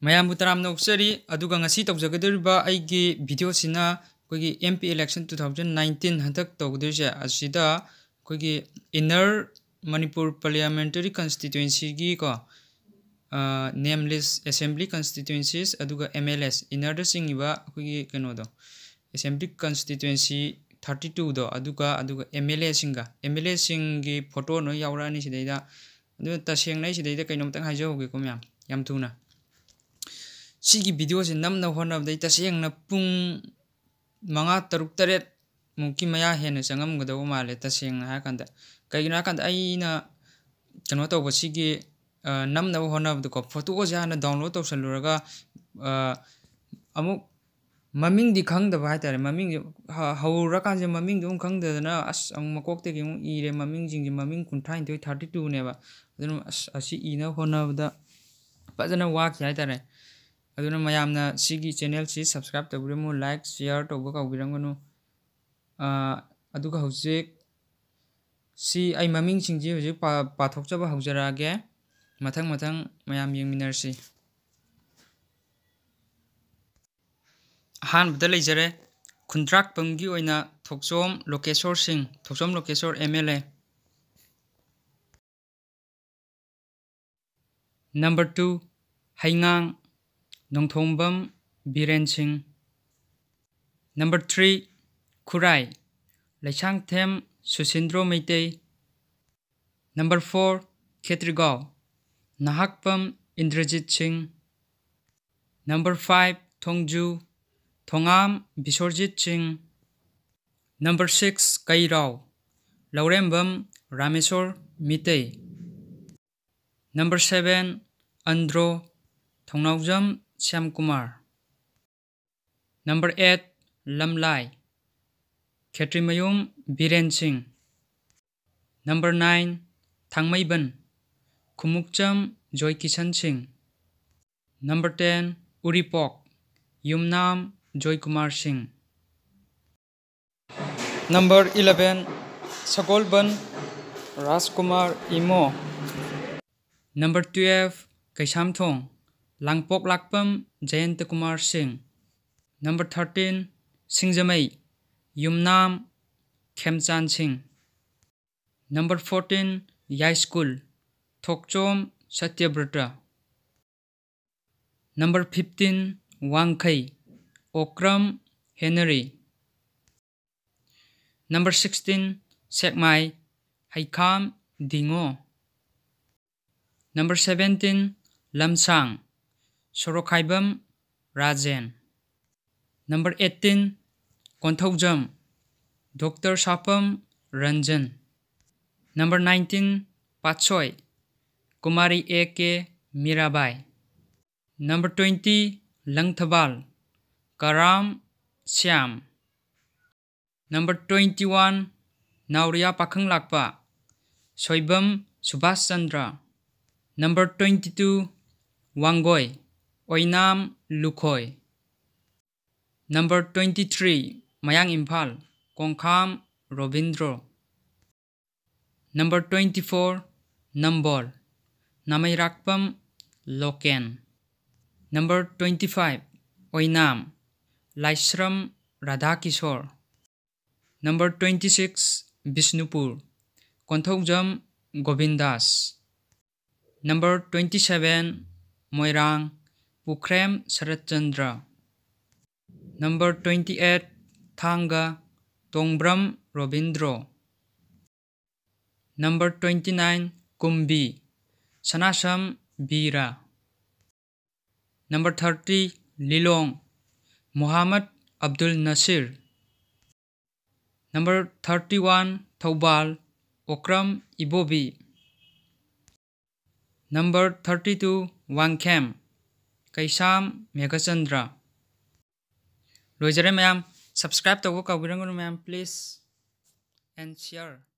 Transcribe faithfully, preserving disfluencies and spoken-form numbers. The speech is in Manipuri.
ꯃꯌꯥꯝꯕꯨ ꯇꯔꯥꯝꯅ ꯑꯣꯛꯆꯔꯤ꯫ ꯑꯗꯨꯒ ꯉꯁꯤ ꯇꯧꯖꯒꯗꯧꯔꯤꯕ ꯑꯩꯒꯤ ꯚꯤꯗꯤꯑꯣꯁꯤꯅ ꯑꯩꯈꯣꯏꯒꯤ M P election two thousand nineteen ꯍꯟꯗꯛ ꯇꯧꯒꯗꯣꯏꯁꯦ, ꯑꯁꯤꯗ ꯑꯩꯈꯣꯏꯒꯤ Inner Manipur Parliamentary Constituencyꯒꯤ ꯀꯣ, ꯑ, name list assembly constituencies ꯑꯗꯨꯒ M L As, innerꯗ ꯆꯤꯡꯉꯤꯕ ꯑꯩꯈꯣꯏꯒꯤ ꯀꯩꯅꯣꯗꯣ, assembly constituency thirty twoꯗꯣ, ꯑꯗꯨꯒ, ꯑꯗꯨꯒ M L Aꯁꯤꯡꯒ, M L Aꯁꯤꯡꯒꯤ ꯐꯣꯇꯣ ꯂꯣꯏ ꯌꯥꯎꯔꯛꯑꯅꯤ ꯁꯤꯗꯩꯗ꯫ ꯑꯗꯨ ꯇꯁꯦꯡꯅ ꯑꯩ ꯁꯤꯗꯩꯗ ꯀꯩꯅꯣꯝꯇꯪ ꯍꯥꯏꯖꯍꯧꯒꯦꯀꯣ ꯃꯌꯥꯝ, ꯌꯥꯝ ꯊꯨꯅ꯫ ꯁꯤꯒꯤ ꯚꯤꯗꯤꯑꯣꯁꯦ ꯅꯝꯅꯕ ꯍꯣꯠꯅꯕꯗ ꯑꯩ ꯇꯁꯦꯡꯅ ꯄꯨꯡ ꯃꯉꯥ, ꯇꯔꯨꯛ, ꯇꯔꯦꯠ ꯃꯨꯛꯀꯤ ꯃꯌꯥ ꯍꯦꯟꯅ ꯆꯪꯉꯝꯒꯗꯧꯕ ꯃꯥꯜꯂꯦ, ꯇꯁꯦꯡꯅ ꯍꯥꯏꯔꯀꯥꯟꯗ꯫ ꯀꯩꯒꯤꯅꯣ ꯍꯥꯏꯔꯀꯥꯟꯗ, ꯑꯩꯅ ꯀꯩꯅꯣ ꯇꯧꯕ, ꯁꯤꯒꯤ, ꯑ, ꯅꯝꯅꯕ ꯍꯣꯠꯅꯕꯗꯀꯣ, ꯐꯣꯇꯣꯁꯦ ꯍꯥꯟꯅ download ꯇꯧꯁꯜꯂꯨꯔꯒ, ꯑ, ꯑꯃꯨꯛ ꯃꯃꯤꯡꯗꯤ ꯈꯪꯗꯕ ꯍꯥꯏꯇꯥꯔꯦ꯫ ꯃꯃꯤꯡꯁꯦ ꯍ-, ꯍꯧꯔꯀꯥꯟꯁꯦ ꯃꯃꯤꯡꯗꯣ ꯑꯃꯨꯛ ꯈꯪꯗꯗꯅ, ꯑꯁ, ꯑꯃꯨꯛ ꯃꯀꯣꯛꯇꯒꯤ ꯑꯃꯨꯛ ꯏꯔꯦ꯫ ꯃꯃꯤꯡꯁꯤꯡꯁꯦ ꯃꯃꯤꯡ ꯀꯨꯟꯊ꯭ꯔꯥꯅꯤꯊꯣꯏ, thirty twoꯅꯦꯕ꯫ ꯑꯗꯨꯅ, ꯑꯁ, ꯑꯁꯤ ꯏꯅꯕ ꯍꯣꯠꯅꯕꯗ ꯐꯖꯅ ꯋꯥꯈꯤ ꯍꯥꯏꯇꯥꯔꯦ꯫ ꯑꯗꯨꯅ ꯃꯌꯥꯝꯅ ꯁꯤꯒꯤ channelꯁꯤ subscribe ꯇꯧꯕꯤꯔꯝꯃꯨ, like, share ꯇꯧꯕ ꯀꯥꯎꯕꯤꯔꯝꯒꯅꯨ꯫ ꯑꯥ, ꯑꯗꯨꯒ ꯍꯧꯖꯤꯛ ꯁꯤ ꯑꯩ ꯃꯃꯤꯡꯁꯤꯡꯁꯤ ꯍꯧꯖꯤꯛ ꯄꯥ-, ꯄꯥꯊꯣꯛꯆꯕ ꯍꯧꯖꯔꯛꯑꯒꯦ꯫ ꯃꯊꯪ ꯃꯊꯪ ꯃꯌꯥꯝ ꯌꯦꯡꯃꯤꯟꯅꯔꯁꯤ꯫ ꯑꯍꯥꯟꯕꯗ ꯂꯩꯖꯔꯦ, ꯈꯨꯟꯗ꯭ꯔꯥꯛꯄꯝꯒꯤ ꯑꯣꯏꯅ ꯊꯣꯛꯆꯣꯝ ꯂꯣꯀꯦꯁꯣꯔ ꯁꯤꯡ, ꯊꯣꯛꯆꯣꯝ ꯂꯣꯀꯦꯁꯣꯔ, M L A꯫ Number two, ꯍꯩꯉꯥꯡ, ꯅꯣꯡꯊꯣꯡꯕꯝ ꯕꯤꯔꯦꯟ ꯁꯤꯡ꯫ Number three, ꯈꯨꯔꯥꯏ, ꯂꯩꯁꯥꯡꯊꯦꯝ ꯁꯨꯁꯤꯟꯗ꯭ꯔꯣ ꯃꯩꯇꯩ꯫ Number four, ꯈꯦꯇ꯭ꯔꯤꯒꯥꯎ, ꯅꯍꯥꯛꯄꯝ ꯏꯟꯗ꯭ꯔꯖꯤꯠ ꯁꯤꯡ꯫ Number five, ꯊꯣꯡꯖꯨ, ꯊꯣꯉꯥꯝ ꯕꯤꯁꯣꯔꯖꯤꯠ ꯁꯤꯡ꯫ Number six, ꯀꯩꯔꯥꯎ, ꯂꯧꯔꯦꯝꯕꯝ ꯔꯥꯃꯦꯁꯣꯔ ꯃꯤꯇꯩ꯫ Number seven, ꯑꯟꯗ꯭ꯔꯣ, ꯊꯧꯅꯥꯎꯖꯝ ꯁ꯭ꯌꯥꯝꯀꯨꯃꯥꯔ꯫ Number eight, ꯂꯝꯂꯥꯏ, ꯈꯦꯇ꯭ꯔꯤꯃꯌꯨꯝ ꯕꯤꯔꯦꯟ ꯁꯤꯡ꯫ Number nine, ꯊꯥꯡꯃꯩꯕꯟ, ꯈꯨꯃꯨꯛꯆꯝ ꯖꯣꯏꯀꯤꯁꯟ ꯁꯤꯡ꯫ Number ten, ꯎꯔꯤꯄꯣꯛ, ꯌꯨꯝꯅꯥꯝ ꯖꯣꯏꯀꯨꯃꯥꯔ ꯁꯤꯡ꯫ Number eleven, ꯁꯒꯣꯜꯕꯟ, ꯔꯥꯖꯀꯨꯃꯥꯔ ꯏꯃꯣ꯫ Number twelve, ꯀꯩꯁꯥꯝꯊꯣꯡ, ꯂꯥꯡꯄꯣꯛꯂꯥꯛꯄꯝ ꯖꯌꯟꯇ ꯀꯨꯃꯥꯔ ꯁꯤꯡ꯫ Number thirteen, ꯁꯤꯡꯖꯃꯩ ꯌꯨꯝꯅꯥꯝ ꯈꯦꯝꯆꯥꯟ ꯁꯤꯡ꯫ Number fourteen, ꯌꯥꯏꯁ꯭ꯀꯨꯜ Thokchom ꯁꯇ꯭ꯌꯕ꯭ꯔꯇ꯫ Number fifteen, Wangkhei Okram Henry. Number sixteen, Sekmai Heikham Dingo. Number seventeen, Lamsang Sorokhaibam Rajen. Number eighteen, Konthoujam doctor Sapam Ranjan. Number nineteen, Patsoi Kumari A K Mirabai. Number twenty, Langthabal Karam Shyam. Number twenty-one, Naoriya Pakhanglakpa Soibam Subhas Chandra. Number twenty-two, Wangoi Oinam Lukhoi. Number twenty-three, ꯃꯌꯥꯡ Imphal ꯀꯣꯡꯈꯥꯝ Robindro. Number twenty-four, Nambol Nameirakpam Loken. Number twenty-five, Oinam Laishram Radhakishore. Number twenty-six, Bishnupur Konthoujam Gobindas. Number twenty-seven, Moirang Pukhrem Sharatchandra. Number twenty-eight, ꯊꯥꯡꯒ ꯇꯣꯡꯕ꯭ꯔꯝ ꯔꯣꯕꯤꯟꯗ꯭ꯔꯣ꯫ Number twenty-nine, ꯀꯨꯝꯕꯤ ꯁꯅꯥꯁꯝ ꯕꯤꯔꯥ꯫ Number thirty, ꯂꯤꯂꯣꯡ ꯃꯨꯍꯝꯃꯗ ꯑꯕꯗꯨꯜ ꯅꯁꯤꯔ꯫ Number thirty-one, ꯊꯧꯕꯥꯜ ꯑꯣꯀ꯭ꯔꯝ ꯏꯕꯣꯕꯤ꯫ Number thirty-two, ꯋꯥꯡꯈꯦꯝ ꯀꯩꯁꯥꯝ ꯃꯦꯘꯆꯟꯗ꯭ꯔ꯫ ꯂꯣꯏꯖꯔꯦ ꯃꯌꯥꯝ꯫ Subscribe ꯇꯧꯕ ꯀꯥꯎꯕꯤꯔꯝꯒꯅꯨ ꯃꯌꯥꯝ, please, and share꯫